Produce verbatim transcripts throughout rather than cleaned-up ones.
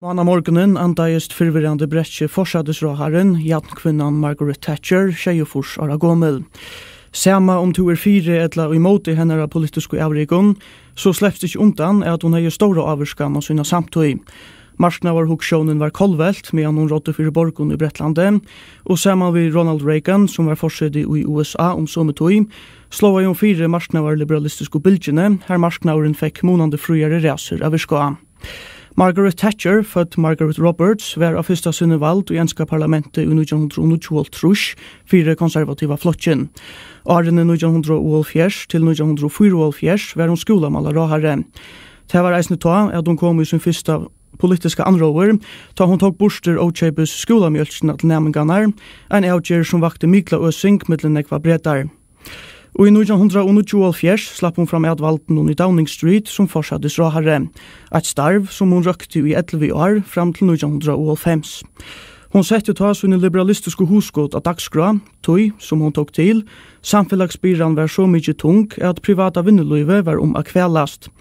Mánamorgunin andaðist fyrrverandi bretski forsætisráðharrin, jarnkvinnan Margaret Thatcher, sjeyogfýrs ára gomul. Sama um tú er fyri ella ímóti hennara politisku avrikum, so slepst ikki undan, at hon hevði stóra ávirkan á sína samtíð. Marknaðarhugsjónin var kollvelt, meðan hon ráddi fyri borgum í Bretlandi, og saman við Ronald Reagan, sum var forseti í U S A um somu tíð, slóðaði hon fyri marknaðarliberalistisku bylgjuni, har marknaðurin fekk munandi fríari ræsur at virka á. Margaret Thatcher, fødd Margaret Roberts, var á fyrsta sinni vald í enska parlamentið í nítjan hundrað og níggjuoghálvtrýss fyri konservativa flokkin. Árini nítjan hundrað og hálvfjerðs til nítjan hundrað og fýraoghálvfjerðs var hon skúlamálaráðharri. Tað var eisini tá, at hon kom í sín fyrsta politiska andróður, tá hon tók burtur ókeypis skúlamjólkina til næmingarnar, ein avgerð, sum vakti mikla øsing millum nógvar bretar. Og í nítjan hundrað og níggjuoghálvfjerðs slapp hon fram at valdinum í Downing Street sum forsætisráðharri, eitt starv, sum hon røkti í ellivu ár fram til nítjan hundrað og hálvfems. Hon setti tá síni liberalistisku hugskot á dagskrá, tí, sum hon tók til, samfelagsbyrðan var so mikið tung, at privata vinnulívið var um at kvalast.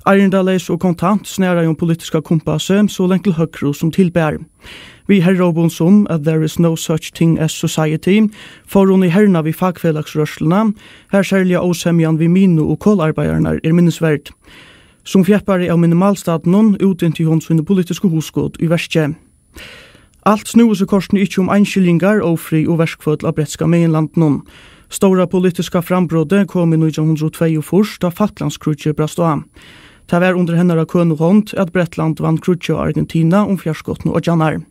Eigindaleiðis og kontant snaraði hon politiska kumpassið so langt til høgru sum til bar. Við herrópum sum at "There is no such thing as society" fór hon í herna við fakfelagsrørsluna, har serliga ósemjan við minu- og kolarbeiðararnar er minnisverd. Sum fjeppari av minimalstatinum útinti hon síni politisku hugskot í verki. Alt snúði seg kortini ikki um einskiljingar, ófrið og verkføll á bretska meginlandinum. Stóra politiska frambrotið kom í nítjan hundrað og tveyogfýrs, tá Falklandskríggið brast á. Tað var undir hennara kønu hond, at Bretland vann kríggið á Argentina um fjarskotnu oyggjarnar.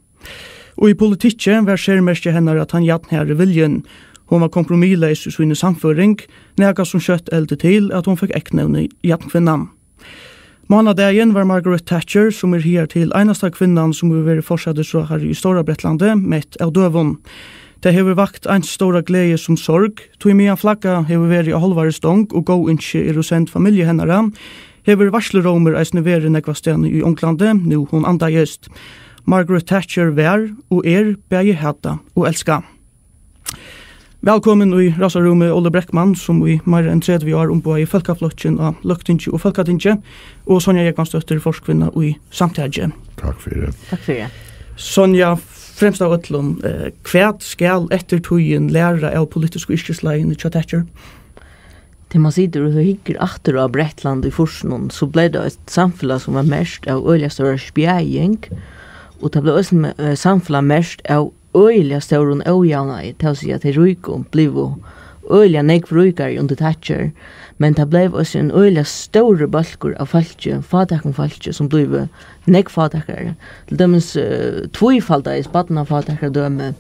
Og í politikki var sermerkið hennara tann jarnharði viljin. Hon var kompromisleys í síni sannføring, nakað sum skjótt elvdi til, at hon fekk eyknevnið Jarnkvinnan. Mánadagin var Margaret Thatcher, sum er higartil einasta kvinnan, sum hevur verið forsætisráðharri í Stóra Bretlandi, mett av døgum. Tað hevur vakt eins stóra gleði sum sorg, tí meðan flaggað hevur verið á hálvari stong og góð ynski eru send familju hennara, hevur veitslurómur eisini verið nógvastaðni í Onglandi, nú hon andaðist. Margaret Thatcher var og er bæði hatað og elskað. Vælkomin í Rásarrúmið, Óli Breckmann, sum í meira enn tretivu ár umboðaði Fólkaflokkin á Løgtingi og Fólkatingi, og Sonja Jógvansdóttir, forkvinna í Samtaki. Takk fyri. Takk fyri. Sonja, fremst av øllum, eh, hvat skal eftirtíðin læra av politisku yrkisleiðini hjá Thatcher? Tá man situr og hyggur aftur á Bretland í fýrsunum, so bleiv tað eitt samfelag, sum var merkt av øgiliga stóra spjaðing, og tað bleiv eisini, eh, samfelag merkt av øgiliga stórum ójavnaði, tað vil siga, tey ríku blivu øgiliga nógv ríkari undir Thatcher, men tað bleiv eisini ein øgiliga stórur bólkur av fólki, fátækum fólki, sum blivu nógv fátækari. Til dømis, eh, tvífaldaðist barnafátækradømi,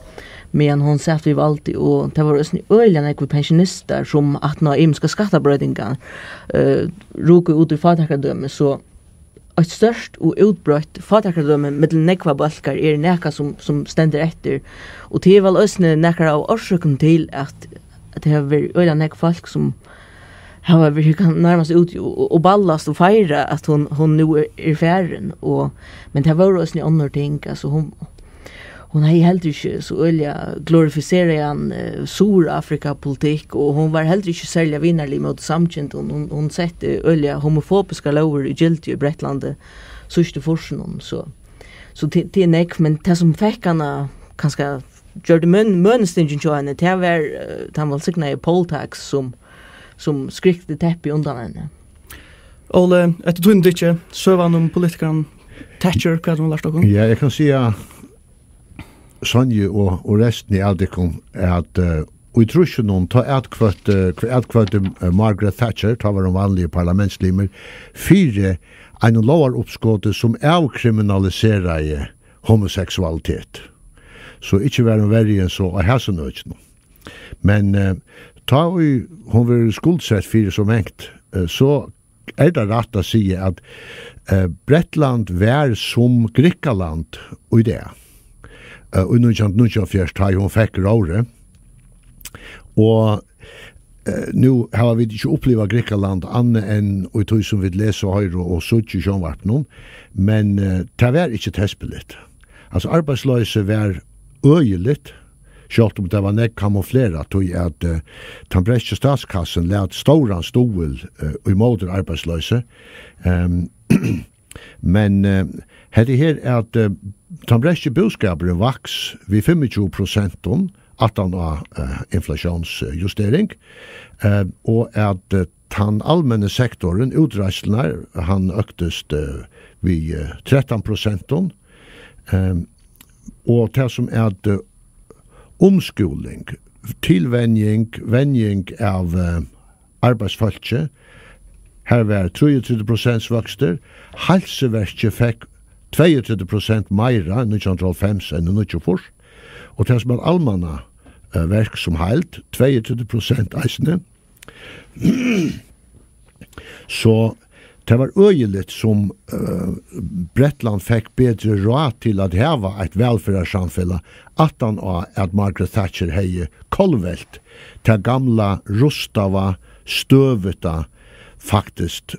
meðan hon sat við valdið, og tað vóru eisini øgiliga nógvir pensjonistar, sum aftan á ymiskar skattabroytingar, eh, ruku út í fátækradømi. So eitt stórt og útbreitt fátækradømi millum nógvar bólkar er nakað, sum, sum stendur eftir, og tað er væl eisini nakrar av orsøkunum til, at, at tað hevur verið øgiliga nógv fólk, sum hava verið, kann nærmast út og, og, og ballast og feira, at hon, hon nú er, er farin, og, men tað vóru eisini onnur ting, altso, hon, hon hevði heldur ikki so øgiliga glorifiseraðan, eh, Suðurafrika-politikk, og hon var heldur ikki serliga vinarlig móti samkyndum. Hon, hon setti øgiliga homofobiskar lógir í gildi í Bretlandi síðst í fýrsunum, so, so tað, tað er nógv, men tað, sum fekk hana, kanska gjørdi møn-, mønstingin hjá henni, tað var, eh, tann vælsignaði Poll Tax, sum, sum skrykti teppið undan henni. Óli, eftir tínum tykki, søgan um politikaran Thatcher, hvat hevur hon lært okkum? Ja, eg kann siga Sonju og, og restini av tykkum, at, eh, í trýssunum, tá atkvøddi, eh, atkvøddi, eh, Margaret Thatcher, tá var hon vanligur parlamentslimur, fyri einum lógaruppskoti, sum avkriminaliseraði homoseksualitet. So ikki var hon verri enn so á hasum økinum. Men, eh, tá ið hon verður skuldsett fyri so mangt, eh, so er tað rætt at siga, at, eh, Bretland var sum Grikkaland í dag. Eh, í nítjan hundrað og níggjuoghálvfjerðs, tá ið hon fekk róðrið. Og, eh, nú hava vit ikki upplivað Grikkaland annað enn í tí, sum vit lesa og hoyra og síggja í sjónvarpinum, men, eh, tað var ikki tespiligt. Altso, arbeiðsloysið var øgiligt, sjálvt um tað var nógv kamuflerað, tí at, eh, tann bretski statskassin læt stóran stuðul, eh, í móti arbeiðsloysi. Ehm, Men eh, hetta her er at eh, tann bretski búskapurin vaks við fimmogtjúgu prosent aftan á eh, inflatiónsjustering, eh, og at eh, tann almenni sektorin, útreiðslurnar, hann øktist eh, við eh, trettan prosent, eh, og tað sum er at eh, umskúling, tilvenjing, venjing av eh, arbeiðsfólki, har var trýogtretivu prosent vøkstur, heilsuverkið fekk tveyogtretivu prosent meira í nítjan hundrað og hálvfems enn í níggjuogfýrs, og tað sum er almanna eh, verk sum heild, tveyogtretivu prosent eisini. So tað var øgiligt, sum eh, Bretland fekk betri ráð til at hava eitt vælferðarsamfelag aftan á, at Margaret Thatcher hevði kollvelt tað gamla, rustaða, støvuta, faktiskt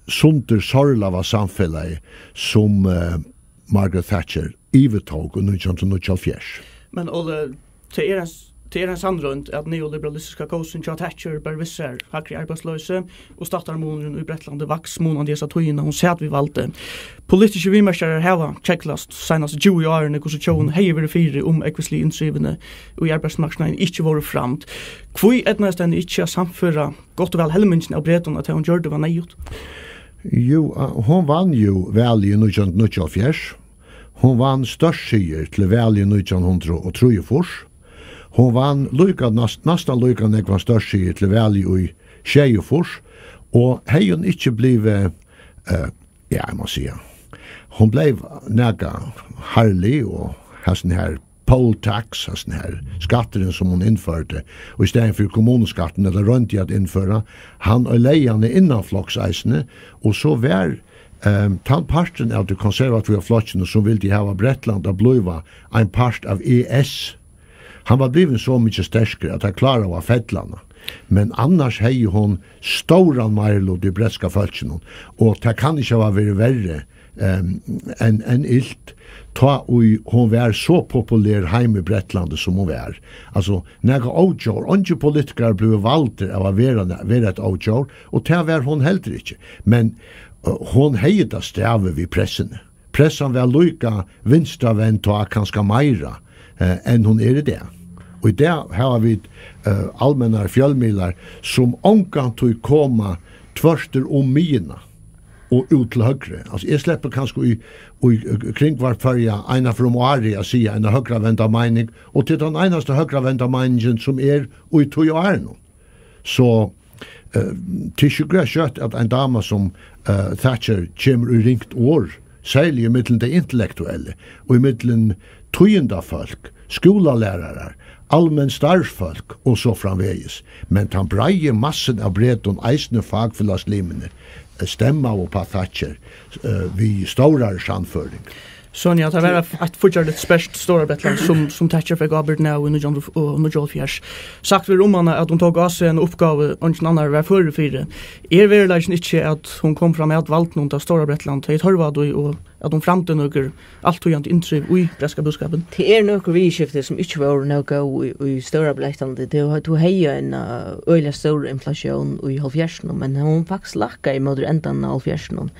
sundur sorlaða samfelagið, sum eh, Margaret Thatcher yvirtók í nítjan hundrað og níggjuoghálvfjerðs. Men Óli, tað er ein, tað er ein sannroynd, at neoliberalistiska kósin hjá Thatcher bar við sær hægri arbeiðsloysi, og stættarmunurin í Bretlandi vaks munandi hesa tíðina, hon sat við valdið. Politiskir viðmerkjarar hava kjaklast seinastu tjúgu árini, hvussu tjóðin hevði verið fyri, um ógvusligu inntrivini í arbeiðsmarknaðin ikki vóru framd. Hví eydnaðist henni ikki at sannføra gott og væl helmingin av Bretum, at tað, hon gjørdi, var neyðugt? Jú, a- hon vann jú valið í nítjan hundrað og níggjuoghálvfjerðs. Hon vann stórsigur til valið í nítjan hundrað og trýogfýrs. Hon vann líka, næst, næstan líka nógvan stórsigur til valið í sjeyogfýrs. Og hevði hon ikki blivið, eh, ja, eg má siga, hon bleiv nakað harðlig, og hasin her poll tax, hasin her skatturin, sum hon innførdi, og í staðin fyri kommunuskattin, ella royndi at innføra, hann oyðilegði hana innanfloks eisini, og so var um, tann parturin av tí konservativa flokkinum, sum vildi hava Bretland at blíva ein part av E S, hann var blivin so mikið sterkari, at tað kláraðu at fella hana. Men annars hevði hon stóran meiriluta í bretska fólkinum, og tað kann ikki hava verið verri um, enn en ilt, tá ið hon var so populer heima í Bretlandi, sum hon var. Altso, nakað ódjór, eingin politikarar blivu valdir av at vera, vera eitt ódjór, og tað var hon heldur ikki. Men uh, hon hevði tað strævið við pressuni. Pressan var líka vinstravend tá, kanska meira, eh, enn hon er í dag. Og í dag hava vit eh, almennar fjølmiðlar, sum ongantíð koma tvørtur um miðjuna og út til høgru. Altso, eg sleppi kanska í, í Kringvarp Føroya eina ferð um árið at siga eina høgravenda meining, og tað er tann einasta høgravenda meiningin, sum er í tí árinum. So eh, tað er ikki skjótt, at ein dama sum eh, Thatcher kemur í ringt orð, serliga ímillum tey intellektuellu, og ímillum tíðindafólk, skúlalærarar, almenn starvsfólk og so framvegis. Men tann breiði massin av Bretum, eisini fakfelagslimirnir, eh, stemmaðu upp á Thatcher eh, við stórari sannføring. Sonja, tað var eitt fíggjarligt spert Stóra Bretland, sum, sum Thatcher fekk ábyrgdina av í nítjan hundrað og níggjuoghálvfjerðs. Sagt verður um hana, at hon tók á seg eina uppgávu, eingin annar var førur fyri. Er veruleikin ikki, at hon kom fram at valdinum, tá Stóra Bretland hevði tørv á tí, og at hon framdi nøkur altíðandi inntriv í bretska búskapin? Tað er nøkur viðurskifti, sum ikki vóru nóg góð í, í Stóra Bretlandi. Tú, tú hevði ein eh, øgiliga stór inflatión í hálvfjerðsunum, men hon faktiskt lækkaði ímóti endan av hálvfjerðsunum.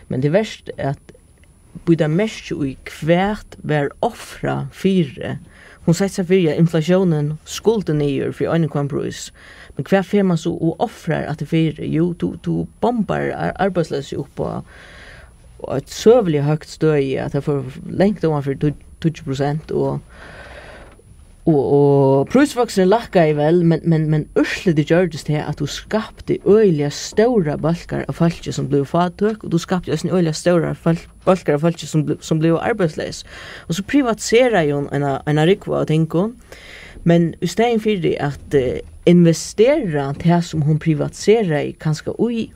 Men tað er vert at bíta merki í, hvat var ofrað fyri. Hon setti seg fyri, at inflatiónin skuldi niður fyri ein og hvønn prís. Men hvat fer man so og ofrar aftur fyri? Jú, tú, tú bombar ar- arbeiðsloysið upp á, á eitt søguliga høgt støði, at tað fór langt oman fyri tíggju prosent, og, og, og prísvøksturin lækkaði væl, men, men, men úrslitið gjørdist tað, at tú skapti øgiliga stórar bólkar av fólki, sum blivu fátøk, og tú skapti eisini øgiliga stórar fólk, bólkar av fólki, sum bli-, sum blivu arbeiðsleys. Og so privatiseraði hon eina, eina rúgvu av tingum, men í staðin fyri at eh, investera tað, sum hon privatiseraði, kanska í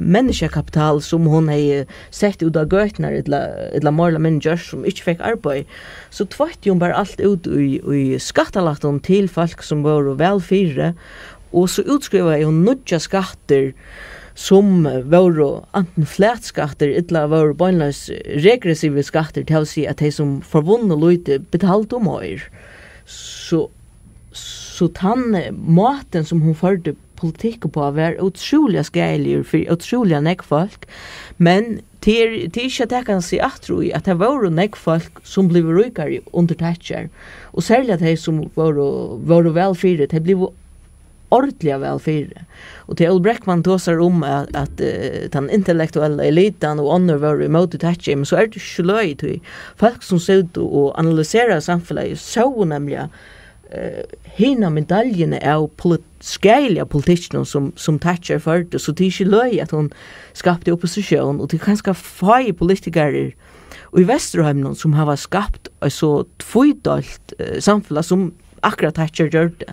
menniskjakapital, sum hon hevði sett út á gøturnar, ella, ella meira ella minni gjørt, sum ikki fekk arbeiði, so tveitti hon bara alt út í, í skattalættum til fólk, sum vóru væl fyri, og so útskrivaði hon nýggjar skattir, sum vóru antin flatskattir, ella vóru beinleiðis regressivir skattir, tað vil siga, at tey, sum forvunnu lítið, betaldu meir. So, so tann mátin, sum hon førdi politikk uppá var ótrúliga skaðiligur fyri ótrúliga nógv fólk, men tað er, tað er ikki at taka seg aftur í, at tað vóru nógv fólk, sum blivu ríkari undir Thatcher, og serliga tey, sum vóru, vóru væl fyri, tey blivu ordiliga væl fyri. Og tað Óli Breckmann tosar um, at, at, eh, tann intellektuella elitan og onnur vóru ímóti Thatcher, men so er tað ikki løgið, tí fólk, sum sótu og analyseraðu samfelagið, sóu nemliga, eh, hina medaljuna av polit-, skaðiliga politikkinum, sum, sum Thatcher førdi, so tað er ikki løgið, at hon skapti oppositión, og tað er kanska fáir politikarar í Vesturheiminum, sum hava skapt eitt so tvídeilt, eh, samfelag, sum akkurát Thatcher gjørdi.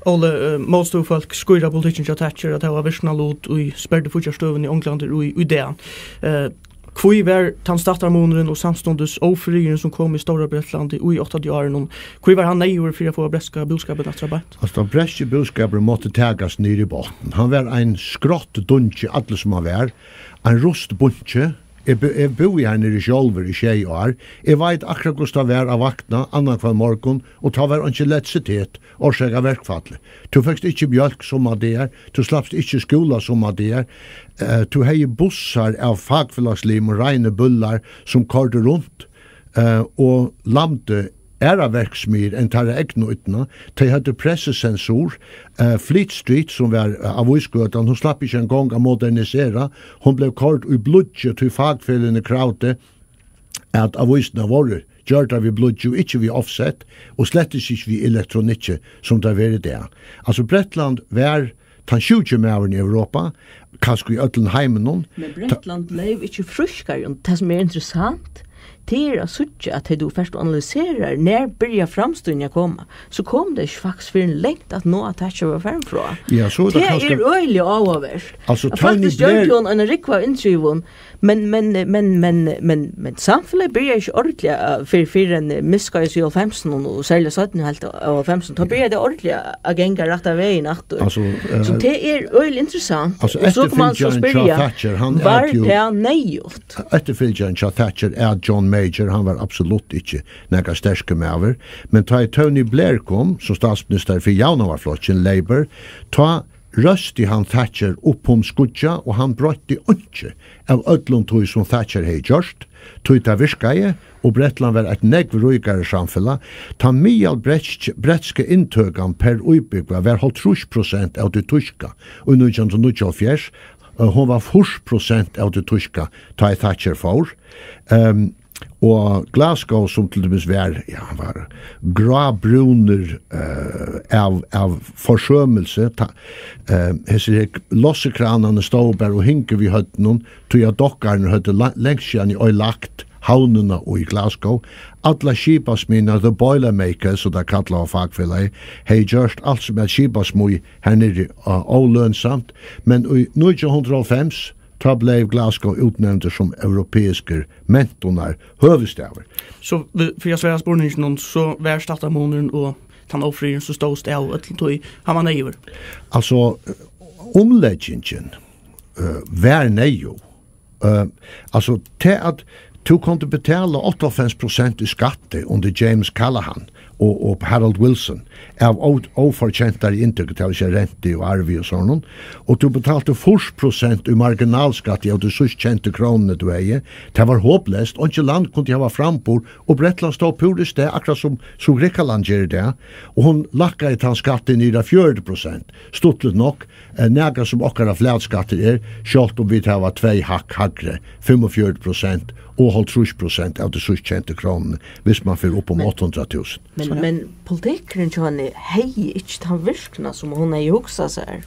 Óli, eh, mótstøðufólk skýra politikkin hjá Thatcher, at hava virknan lut í sperrdu fíggjarstøðuni í Onglandi í, í dag. Eh, hví var tann stættarmunurin og samstundis ófriðurin, sum kom í Stóra Bretlandi í áttati árunum, hví var hann neyðugur fyri at fáa bretska búskapin aftur á beint? Altso, tann bretski búskapurin mátti takast niður í botn. Hann var ein skrottdungi, allur sum hann var. Ein rustbunki. Eg bu-, eg búði har niðri sjálvur í sjey ár. Eg veit akkurát, hvussu tað var at vakna annan hvønn morgun, og tá var einki elektrisitet, orsakað verkfalli. Tú fekst ikki mjólk summar dagar, tú slapst ikki í skúla summar dagar. Eh, tú hevði bussar av fakfelagslimum, reinir búllar, sum koyrdu runt, eh, og lamdu aðrar verksmiðjur enn teirra egnu ídna. Tey høvdu pressusensur. Eh, Fleet Street, sum var, eh, avísgøtan, hon slapp ikki eingong at modernisera. Hon bleiv koyrd í blýggj, tí fakfeløgini kravdu, at avísirnar vóru gjørdar við blýggj og ikki við offset, og slettis ikki við elektronikki, sum tað verður í dag. Altso, Bretland var tann sjúki maðurin í Europa, kanska í øllum heiminum. Men Bretland bleiv ikki frískari, og tað, sum er interessant, tað er at síggja, at tá tú fert og analyserar, nær byrja framstigini at koma, so kom tað ikki faktiskt fyrr enn langt aftaná, at Thatcher var farin frá. Ja, so er tað. Tað kanska er øgiliga áhugavert. Altso, at Tony faktiskt gjørdi Blair hon eina rúgvu av inntrivum, men, men, men, men, men, men samfelagið byrjaði ikki ordiliga, eh, fyrr, fyrr enn, eh, miðskeiðis í hálvfemsunum og serliga seinnu helvt av hálvfemsunum. Tá byrjaði tað ordiliga at ganga rætta vegin aftur. Altso, eh, so tað er øgiliga interessant. Altso, og so kann man so eftirfylgjarin hjá spyrja, Thatcher, hann var jú tað neyðugt? Eftirfylgjarin hjá Thatcher er John Major, hann var absolutt ikki nakar sterkur maður, men tá ið Tony Blair kom sum statsministari fyri Javnaðarflokkin, Labour, tá røsti hann Thatcher upp um skýggja, og hann broytti einki av øllum tí, sum Thatcher hevði gjørt, tí tað virkaði, og Bretland var eitt nógv ríkari samfelag. Tann miðal bretsk-, bretska inntøkan per íbúgva var hálvtrýss prosent av tí týska í nítjan hundrað og níggjuoghálvfjerðs, og hon var fýrs prosent av tí týska, tá ið Thatcher fór. Ehm, og Glasgow, sum til dømis var, ja, hann var grábrúnur, eh, av, av forsømilsi. Ta-, eh, hesir her lossikranarnir stóðu bara og hingu við høvdinum, tí at dokkararnir høvdu la-, langt síðani oyðilagt havnina í Glasgow. Allar skipasmiðjurnar, the boilermakers, sum teir kallaðu fakfelagið, hevði gjørt alt, sum æt skipasmíð har niðri, á, ólønsamt. Men í nítjan hundrað og hálvfems, tá bleiv Glasgow útnevndur sum europeiskur mentanarhøvuðsstaður. So, vi-, fyri at svara spurninginum, so var stættamunurin og tann ófriðurin, sum stóðst av øllum tí, hann var neyðugur. Altso, umleggingin, eh, var neyðug. Eh, altso, tað at tú kundi betala áttaoghálvfems prosent í skatti undir James Callaghan og, og Harold Wilson av ó-, ófortjentari inntøku, tað vil siga rentu og arvi og sovorðnum, og tú betalti fýrs prosent í marginalskatt av tí síðst tjentu krónuni tú hevði. Tað var hopleyst, einki land kundi hava framburð, og Bretland stóð púra í stað, akkurát sum, sum Grikkaland ger í dag, og hon lækkaði tann skattin niður á fjøruti prosent, stuttligt nokk, eh, nakað sum okkara flatskattur er, sjálvt um vit hava tvey hakk hægri, fimmogfjøruti prosent og hálvtrýss prosent av tí síðst tjentu krónuni, viss man fer upp um átta hundrað túsund. Men, men politikkurin hjá henni hevði ikki tann virknað, sum hon hevði hugsað sær.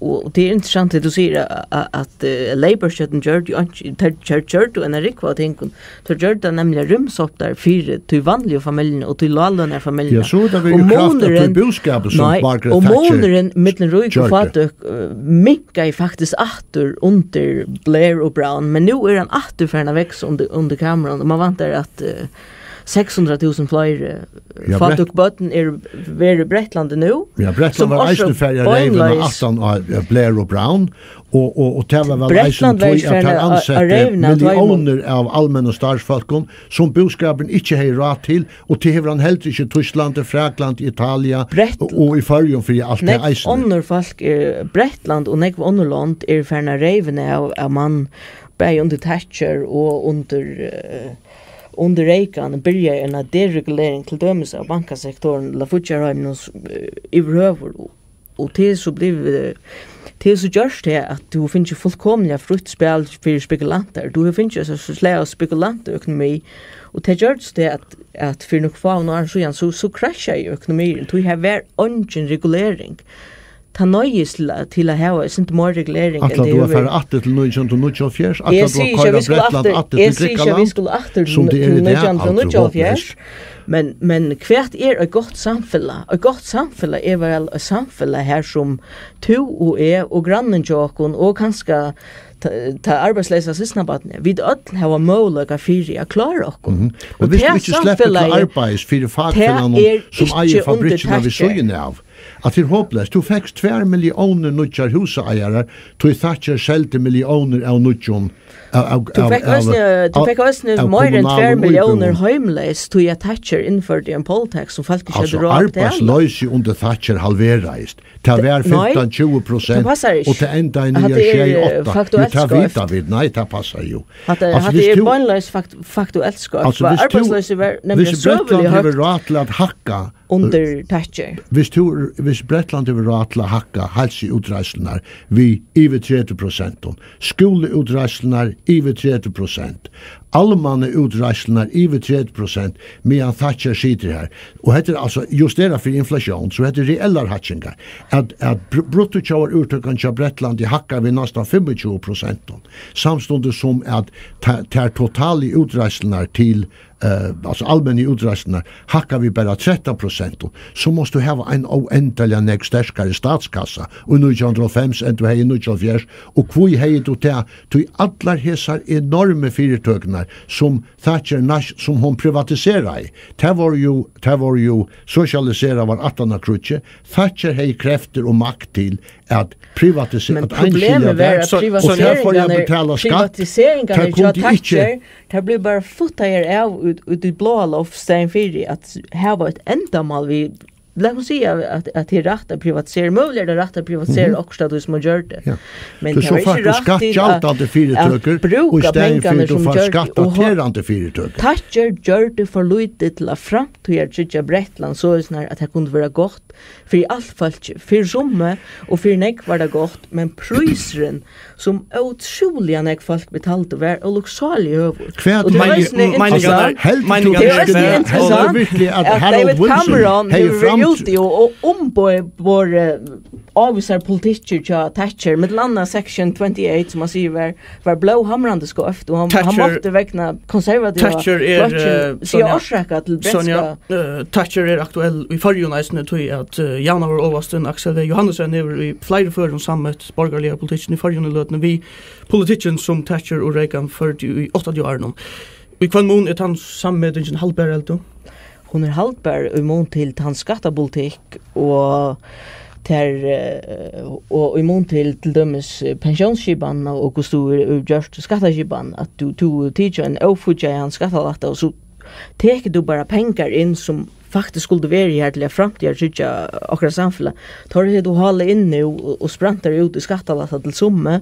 Og, og tað er interessant, tað tú sigur, a-, a-, at, eh, Labour-stjórnin gjørdi jo einki, teir, teir gjørdu eina rúgvu av tingum. Teir gjørdu tað nemliga rúmsáttari fyri tí vanligu familjuni og tí láglønarfamiljuni. Ja, so er tað við Og í kraft av tí munurin, búskapi, sum nei, Margaret og Thatcher munurin millum rík og gjørdi. Fátøk, eh, minkaði faktiskt aftur undir Blair og Brown, men nú er hann aftur farin at vaksa undir, undir Cameron, og man væntar, at, eh, seks hundrað túsund fleiri Ja, fátøk børn eru verið í Bretlandi nú. Ja, Bretland var eisini farið at reyva beinleiðis aftan á, ja, Blair og Brown, og, og, og tað var vel Bretland eisini var tí, at teir ansettu milljónir av almennum starvsfólkum, sum búskapurin ikki hevði ráð til, og tað hevur hann heldur ikki í Týsklandi, Fraklandi, Italia og, og í Føroyum fyri alt tað eisini. Nógv onnur fólk, eh, Bretland og nógv onnur lond eru farin at reyvna av, av mann, bæði undir Thatcher og undir, eh, undir Reagan byrjaði ein deregulering, til dømis av bankasektorin, ella fíggjarheiminum, eh, yvirhøvur, og, og tað er so blivið, eh, tað er so gjørt tað, at tú finnur fullkomiliga frítt spæl fyri spekulantar. Tú hevur fingið so, so slag av spekulantaøkonomi, og tað gjørdist tað, at, at fyri nøkur fáum árum síðan, so, so krasjaði økonomiin. Tí har var eingin regulering. Tað noyðist til at, til at hava eitt sindur meir regulering enn tað hevur verið. Ætlar tú at fara aftur til nítjan hundrað og níggjuoghálvfjerðs? Ætlar tú at koyra Bretland aftur til Grikkaland, sum tað er í dag? Eg sigi ikki, at vit skulu aftur til nítjan hundrað og níggjuoghálvfjerðs, men, men hvat er, altso, tú, men, men hvat er eitt gott samfelag? Eitt gott samfelag er væl eitt samfelag har sum tú og eg og grannin hjá okkum og kanska ta, ta arbeiðsleysa systkinabarnið, vit øll hava møguleika fyri at klára okkum. Mhm. Og viss tú ikki sleppur til arbeiðis fyri fakfelaganum, sum eigur fabrikkirnar við síðuna av, at tað er hopleyst. Tú fekst tvær milliónir nýggjar húsaeigarar, tí Thatcher seldi milliónir av nýggjum, av, av, av, av, av kommunalum íbúðum. Tú fekk eisini, tú fekk eisini meira enn tvær milliónir heimleys, tí at Thatcher innførdi ein politikk sum fólk ikki høvdu ráð at betala. Altso, arbeiðsloysið undir Thatcher halveraðist. Tað var fimtan, tjúgu prosent, og tað endaði niðri á sjey, átta. Jú, tað vita vit. Nei, tað passar jú. Hatta, hatta er beinleiðis fakt-, faktuelt skeivt. Altso, viss tú, arbeiðsloysið var nemliga søguliga høgt undir Thatcher. Viss Bretland hevur ráð til at hækka, viss tú, viss Bretland hevur ráð til at hækka heilsuútreiðslurnar við yvir tretivu prosent, skúlaútreiðslurnar yvir tretivu prosent, almannaútreiðslurnar yvir tretivu prosent, meðan Thatcher situr har. Og hetta er altso justerað fyri inflatión, so hetta er reellar hækkingar. At, at br-, bruttotjóðarúrtøkan hjá Bretlandi hækkar við næstan fimmogtjúgu prosent, samstundis sum at ta-, tær totalu útreiðslurnar til, eh, altso almennu útreiðslurnar, hækkar við bara trettan prosent, so mást tú hava ein óendaliga nógv sterkari statskassa í nítjan hundrað og hálvfems enn tú hevði í níggjuoghálvfjerðs. Og hví hevði tú tað? Tí allar hesar enormu fyritøkurnar, sum Thatcher næst, sum hon privatiseraði, tað vóru jú, tað vóru jú sosialiseraðar aftan á kríggið. Thatcher hevði kreftir og makt til at privatisera, at einskilja tað, og tað fór eg at betala skatt. Men problemið var, at privatiseringarnar, privatiseringarnar hjá Thatcher, tær blivu bara futtaðar av út, út í bláa loft, staðin fyri at hava eitt endamál við Lat okkum siga, at, at tað er rætt at privatisera. Møguliga er tað rætt at privatisera okkurt av tí, sum man gjørdi. Ja. Men tað var ikki rætt til at, at brúka pengarnar, sum gjørdi, og Thatcher gjørdi for lítið til at framtíðartryggja Bretland, soleiðis nær at tað kundi vera gott fyri alt fólkið. Fyri summi og fyri nógv var tað gott, men prísurin sum ótrúliga nógv fólk betaldu, var ólukksáliga høgur. Hvat og tað er eisini meiningarnar, interessant, meiningarnar, tað er eisini interessant, at David Cameron hevur verið úti og, og umborið ávísar politikkir hjá Thatcher, millum annað Section twenty-eight, sum hann sigur var, var blóðhamrandi skeivt, og hann, hann mátti vegna konservativa flokkin siga orsaka til bretska. Eh, Thatcher er aktuell í Føroyum eisini, tí at, eh, javnaðarovastin Aksel V. Johannesen hevur í fleiri førum sammett borgarliga politikkin í Føroyum í løtuni við politikkin, sum Thatcher og Reagan førdu í áttatiuárunum. Í hvønn mun er tann sammetingin haldbar, heldur tú? Hon er haldbar í mun til tann skattapolitikk og tær, eh, og í mun til, til dømis, eh, pensjónsskipan og hvussu er, er gjørt skattaskipan, at tú, tú tekur ein ófíggjaðan skattalætta og so tekur tú bara pengar inn sum faktiskt skuldu verið har til at framtíðartryggja okkara samfelag. Teir hevur tú hálað inn nú og, og sprengt teir út í skattalætta til summi,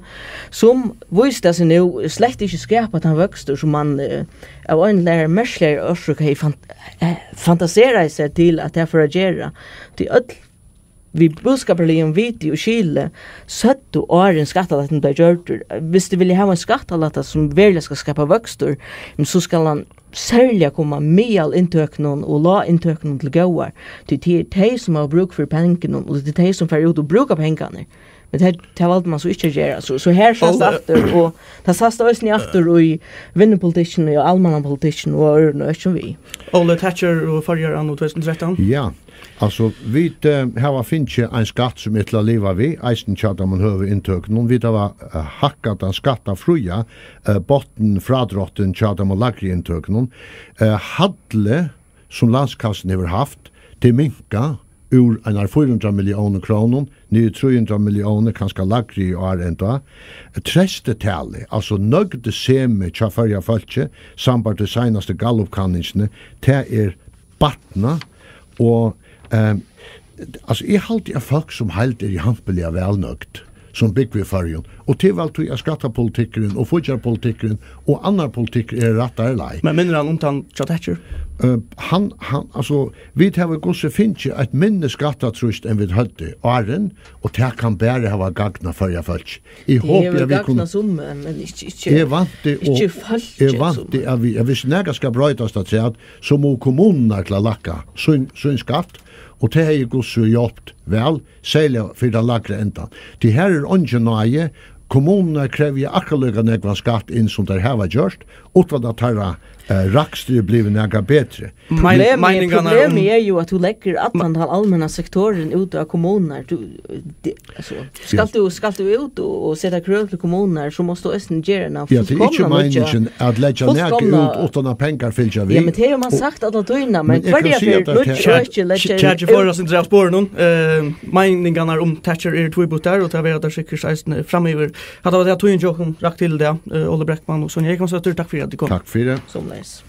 sum vísti seg nú slett ikki skapa tann vøkstur, sum man, eh, av ein ella annan merkiligari orsøk hevði fan-, eh, fantaseraði seg til at tað fór at gera. Tí øll við búskaparligum viti og skili søgdu, áðrenn skattalættin bleiv gjørdur: Viss tú vilt hava ein skattalætta sum veruliga skal skapa vøkstur, men so skal hann serliga koma miðalinntøkunum og láginntøkunum til góðar, tí tað er tey, sum hava brúk fyri pengunum, og tað er tey, sum fara út og brúka pengarnar. Men tað, tað valdi man so ikki at gera. So, so her sæst Óli aftur, og tað sæst eisini aftur í vinnupolitikkinum og almannapolitikkinum og øðrum økjum við. Óli, Thatcher og Føroyar anno tvey túsund og trettan. Ja, altso, vit, eh, hava fingið ein skatt sum er til at liva við, eisini hjá teimum høgu inntøkunum. Vit hava, eh, hækkað tann skattafría, eh, botnfrádráttin hjá teimum lægri inntøkunum. Eh, halli sum landskassin hevur havt, tað er minkað úr einar fýra hundrað milliónir krónum niður í trý hundrað milliónir, kanska lægri í ár enntá. Treystitalið, altso nøgdsemið hjá Føroya fólki, sambært tí seinastu Gallup-kanningini, tað er batnað, og, ehm, altso, eg haldi, at fólk sum heild eru hampiliga væl nøgd, sum búgva í Føroyum, og tað er væl tí, at skattapolitikkurin og fíggjarpolitikkurin og annar politikkur er rætta leið. Men minnir hann um tann hjá Thatcher? Eh, hann, hann, altso, vit hava í hvussu fingið eitt minni skattatrýst enn vit høvdu áðrenn, og tað kann bara hava gagnað Føroya fólki. Eg hopi, at vit kunnu gagnað summi, men ikki, ikki, eg vænti, og ikki fólki eg vænti, summi. At vit, at viss nakað skal broytast afturat, so mugu kommunurnar til at lækka sín, sín skatt, og tað hevði í hvussu hjálpt væl, serliga fyri tann lægri endan. Tí her er eingin náði. Kommunurnar krevja akkurát líka nógvan skatt inn, sum tær hava gjørt, uttan at teirra, eh, rakstur er blivin nakað betri. Mein-, Problemið, meiningarnar um problemið er jú, at tú leggur allan tann almenna sektorin út á kommunurnar. Tú, de-, altso, skalt tú, skalt tú út og, og seta krøv til kommunurnar, so mást tú eisini gera eina fullkomna nýggja. Ja, tað er ikki meiningin at leggja nakað út, uttan at pengar fylgja við. Ja, men tað hevur man sagt alla tíðina, men hvørja ferð nýggj øki leggja út. Kjakið forðast ikki av sporunum. Eh, meiningarnar um Thatcher eru tvíbýttar, og tað verða tær sikkurt eisini framyvir. Hatta var tað, tíðin hjá okkum rakk til í dag. Eh, Óli Breckmann og Sonja Jógvansdóttir, takk fyri at tit komu. Takk fyri. Somuleiðis.